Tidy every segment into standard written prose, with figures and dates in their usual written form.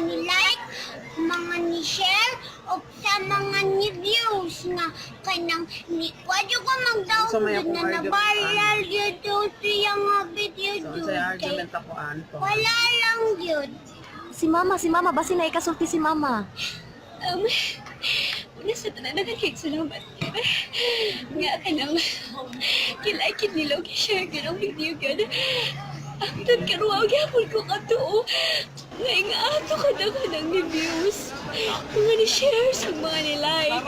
ni-like, mga ni-share, o sa mga ni-views nga kanang ni wadyo ko magdaog So, may jud na akong argument, na-viral jud to siya nga video So, jud sa kay argument ako, Anto. wala lang jud. Si mama, basi na ikasulti si mama. Una sa tanan, nagkakig salamat. Nga ka nang kilike nila og share gyud ang video gyud. Ang tan karuwa gyapon ko katuo. Nga nga ato kada kanang ni views. Mga ni share sa mga ni like.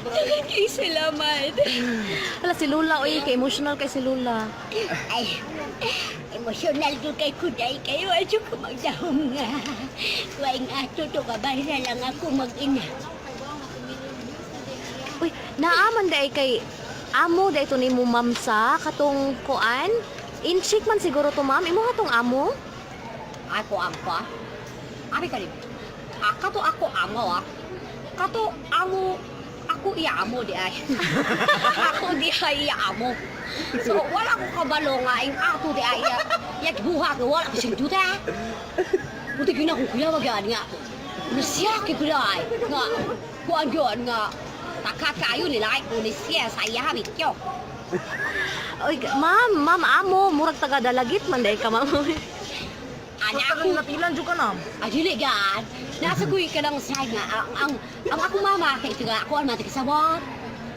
Daghan kay salamat. Hala si Lula, oy, kay emotional kay si Lula. Ay, emosyonal ko kay kuday kayo adyo ko magdahom nga. Way nga ato to kabay lang ako mag-ina. Uy, naaman day kay amo day to nimo, ma'am, sa katong kuan. Inchik man siguro to, ma'am, imo tong amo. Ako ang pa. Abi ka rin. Ah, kato ako amo ah. Kato amo ako iya amo di ay. Ako di ay iya amo. So wala ko kabalo nga ing ato di ay iya. Iya buhat wala ko sing duda. Buti gina ko kuya wag nga. Nasiya kay kuya ay nga. Kuan gyud nga. Taka kayo ni like ko ni siya sa iya video. Uy, ma'am, ma'am amo, murag taga Dalagit man day ka, ma'am. Anak ko Napilan jud ka na. Ay, dili gaan. Nasa kuy ka lang sa nga. Ang ako mama kay taga ako man taga Sabon.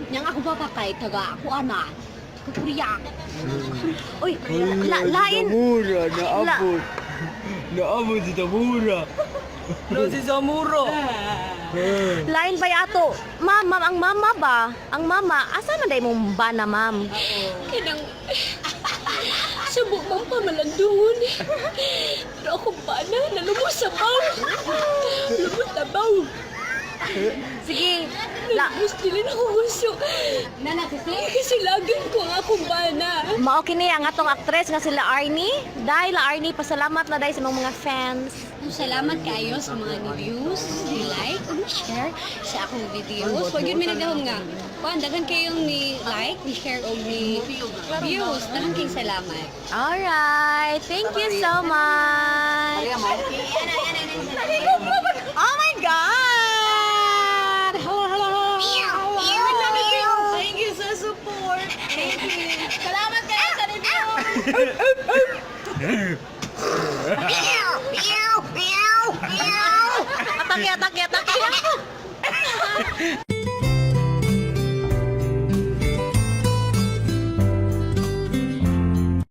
Yang ako papa kay taga ako ana. Taga Korea. Uy, la, lain Zamora, naabot. Naabot si Zamora. No, si Zamuro. Lain ba ato? Ma'am, ma'am, ang mama ba? Ang mama, asa man day mong bana, ma'am? Kanang subok mong pamalandungon. Pero akong bana, nalubos sa baw. Lubot na baw. Sige, la, Nalubos dili na ko gusto. Nana kasi Kasilagan ko ang akong bana. Mao kini ang atong aktres nga sila Arnie. Dahil Arnie, pasalamat na dahil sa mga fans. Salamat kayo sa mga ni-views, ni-like, ug ni-share sa akong videos. Huwag yun may nagdahom nga. Kuan, daghan kayong ni-like, ni-share, o ni-views. Daghan kayong salamat. Alright, thank you so much. Oh my God! Hello, hello, hello. Thank you sa support. Thank you. Salamat kayo sa review.